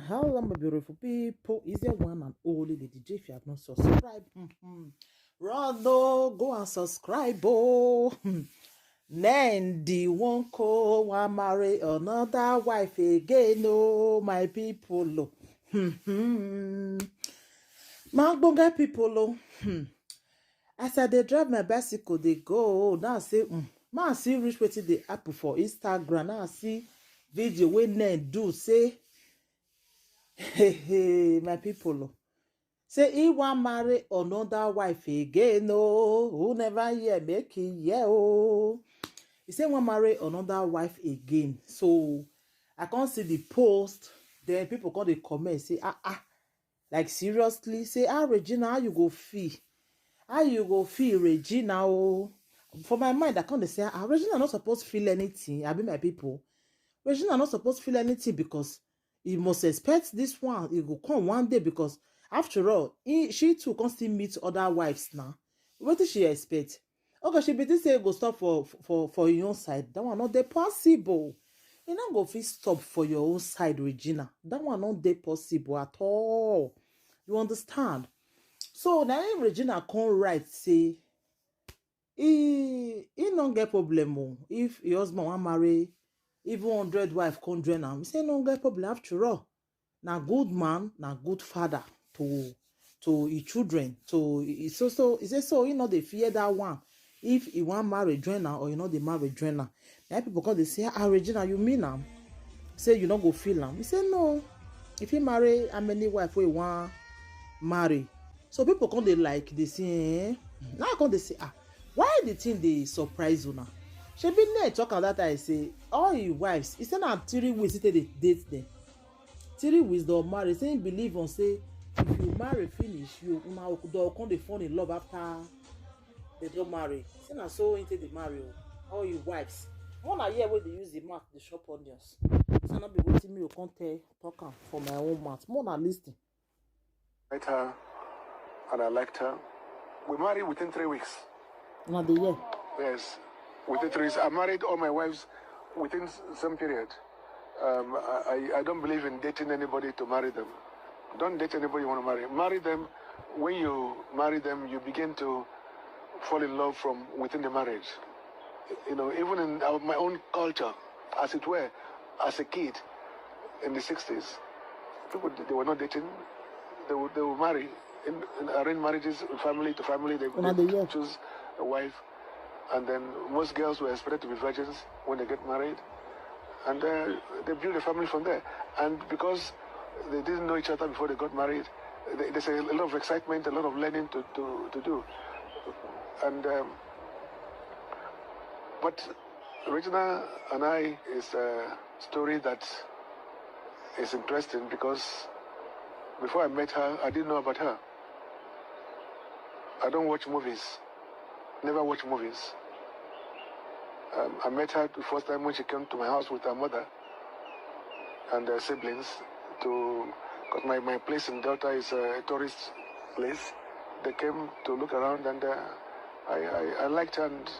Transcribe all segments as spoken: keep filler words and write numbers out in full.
Hello, my beautiful people. Is your one and only Lady J. If you have not subscribed, hmm, hmm, run, oh, go and subscribe, oh. Hmm. Then the one call one marry another wife again, oh, my people, oh. Hmm, hmm. My ogbonge people, oh. Hmm. As I dey drive my bicycle, dey go, oh, now I say, hmm, ma see reach wetin dey happen for Instagram. Now I see video wey Nen do, say, hey, hey, my people, oh. Say he wan marry another wife again, oh. Who never hear, make he hear, oh. He say he wan marry another wife again. So I come see the post. Then people come dey comment, say, ah, ah, like, seriously? Say, ah, Regina, how you go feel? How you go feel, Regina? Oh, for my mind, I come dey say, ah, Regina not supposed to feel anything. I be, my people, Regina not supposed to feel anything, because he must expect this one. He go come one day, because after all, he, she too can still meet other wives now. What did she expect? Okay, she be this say go stop for, for, for your own side. That one not dey possible. You not go fit stop for your own side, Regina. That one not dey possible at all. You understand? So now, if Regina come right, say, he, he no get problem, oh. If your husband wan marry even hundred wife come join am, he say no get problem. After all, na good man, na good father to, to his children. So he, so, so he say, so he no dey fear that one. If he wan marry join am, or he no dey marry join am. Now people come dey say, ah, Regina, you mean am? Say you no go feel am? He say no. If he marry how many wife wey he wan marry. So people come dey like, dey say, eh? Now I come dey say, ah, why the thing dey surprise una? Shebi Nen talk am that time, say all his wives, he say na three weeks he take dey date them. Three weeks don marry. Say he believe on say if you marry finish, you una go come dey fall in love after they don marry. Say na so he take dey marry, oh. All his wives. Una hear wey dey use the mouth dey chop onions. So no be wetin me go come tell, talk am for my own mouth. Una listen. Met her and I liked her. We married within three weeks. Una dey hear? Yes, within three weeks. I married all my wives within s- same period. Um, I, I I don't believe in dating anybody to marry them. Don't date anybody you want to marry. Marry them. When you marry them, you begin to fall in love from within the marriage. You know, even in our, my own culture, as it were, as a kid in the sixties, people, they were not dating. They would, they would marry in, in arranged marriages, family to family. They, Una they dey hear? Choose a wife, and then most girls were expected to be virgins when they get married, and uh, they build a family from there. And because they didn't know each other before they got married, they, there's a lot of excitement, a lot of learning to, to, to do. And um, but Regina and I is a story that is interesting, because before I met her, I didn't know about her. I don't watch movies. Never watch movies. Um, I met her the first time when she came to my house with her mother and her siblings to, because my, my place in Delta is a tourist place. They came to look around, and uh, I, I, I liked her, and,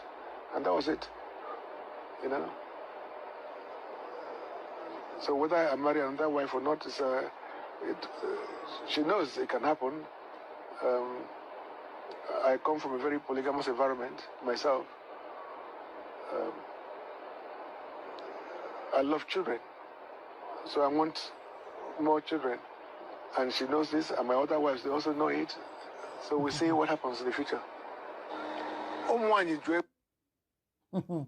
and that was it. You know. So whether I marry another wife or not, is uh, it, uh, she knows it can happen. Um, I come from a very polygamous environment myself. Um, I love children, so I want more children. And she knows this, and my other wives, they also know it. So we see what happens in the future. Ụmụ nwaanyị jụọ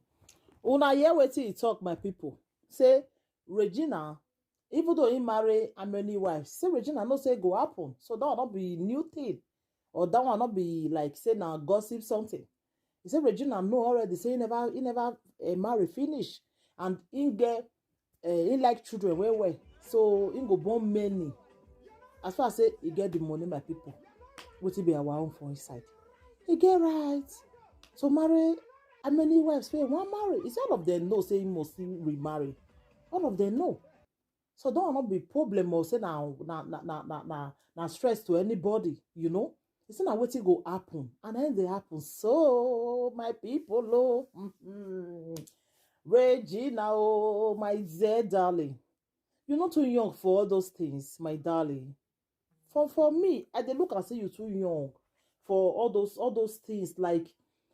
Una hear wetin he talk, my people. Say Regina, even though he marry how many wives, say Regina no say go happen. So that one not be new thing, or that one not be like say na gossip something. He say Regina know already. Say he never, he never uh, marry finish, and he get, uh, he like children well well. So he go born many. As far as say he get the money, my people, wetin be our own for inside? He get right to marry how many wives wey he wan marry. He say all of them know say he must still remarry. All of them know. So that one not be problem or say na na na na na na, na stress to anybody, you know. He say na wetin go happen, and then they happen. So my people, oh, mm-hmm. Regina, oh my dear darling, You're not too young for all those things, my darling. For for me, I dey look and say you too young for all those all those things, like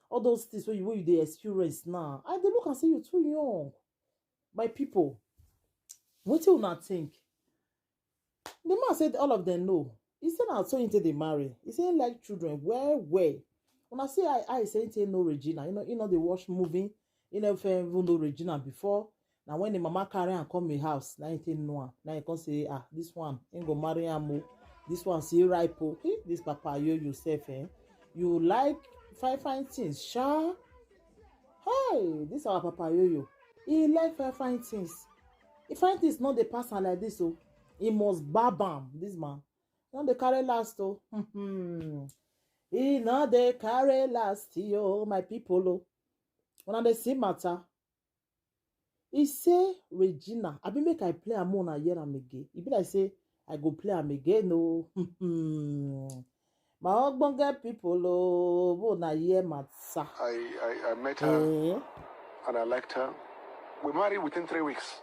all those things where you where you dey experience now. I dey look and say you too young. My people, what do you not think? The man said all of them know. He said now so into the marry. He said like children, where where? When I say I I say no Regina, you know, you know they watch movie, you know, if I even know Regina before. Now when the mama carry and come in house, now you take no one. Now you can say, ah, this one ain't go marry am o. This one see ripe o. Hey, this papa you yourself, eh? You like fine fine things, sha. Hey, this our papa yo yo. He like fine fine things. If fine things not the pass am like this, so he must bab am. This man, not the carry last o. He not the carry last yo, my people o. When they see matter, he say Regina, I be make I play am on a year am again. He be like say I go play am again o. My ogbonge people o, oh, na hear matter. I, I, I met her, eh? And I liked her. We married within three weeks.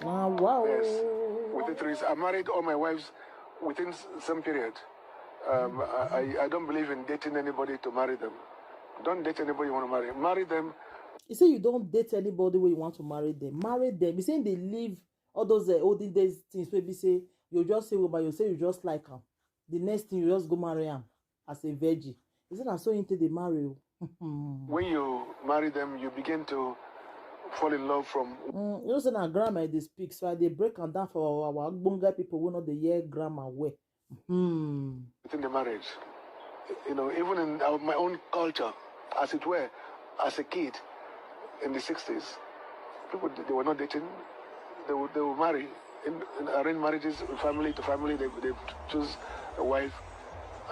Ah, wow. Yes, within three weeks. I married all my wives within s- same period. Um, I, I I don't believe in dating anybody to marry them. Don't date anybody you want to marry. Marry them. You say you don't date anybody when you want to marry them. Marry them. You say they leave all those uh, olden days things where be say you just say woman, you say you just like him. The next thing you just go marry him as a virgin. You say na so into the marry o. When you marry them, you begin to fall in love from Mm, you know say na grammar they speak, so I dey break am down for our, our gbonga people who know the year grammar well. Hmm. Within the marriage. You know, even in our, my own culture, as it were, as a kid in the sixties, people they were not dating. They would, they would marry in, in arranged marriages, family to family. They they choose a wife,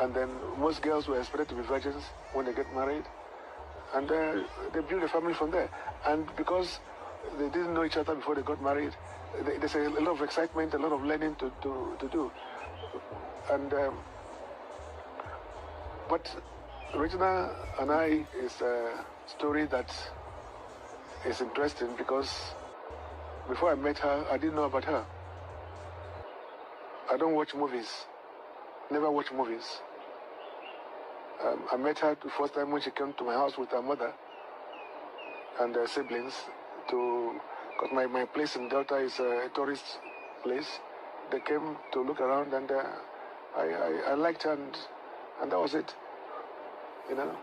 and then most girls were expected to be virgins when they get married, and uh, they build a family from there. And because they didn't know each other before they got married, they, there's a lot of excitement, a lot of learning to, to, to do. And um, but Regina and I is a story that is interesting because before I met her, I didn't know about her. I don't watch movies. Never watch movies. Um, I met her the first time when she came to my house with her mother and her siblings to, because my, my place in Delta is a tourist place. They came to look around and uh, I, I, I liked her and, and that was it, you know.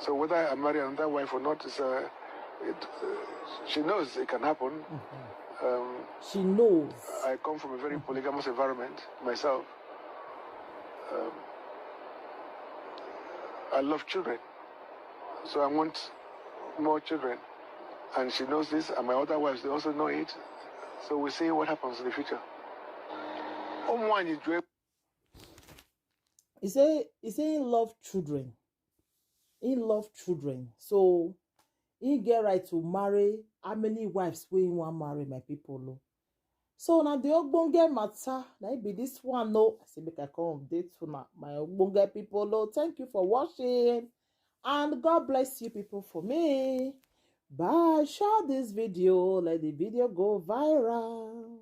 So whether I marry another wife or not, is uh, it, uh, she knows it can happen. Um, She knows. I come from a very polygamous environment myself. Um, I love children, so I want more children, and she knows this, and my other wives, they also know it. So we see what happens in the future. Ụmụ nwaanyị jụọ He say he say he love children. He love children. So he get right to marry how many wives wey he wan marry, my people o. So na the ogbonge matter, na it be this one o. I say make I come update una, my ogbonge people o. Thank you for watching and God bless you people for me. Bye. Share this video, let the video go viral.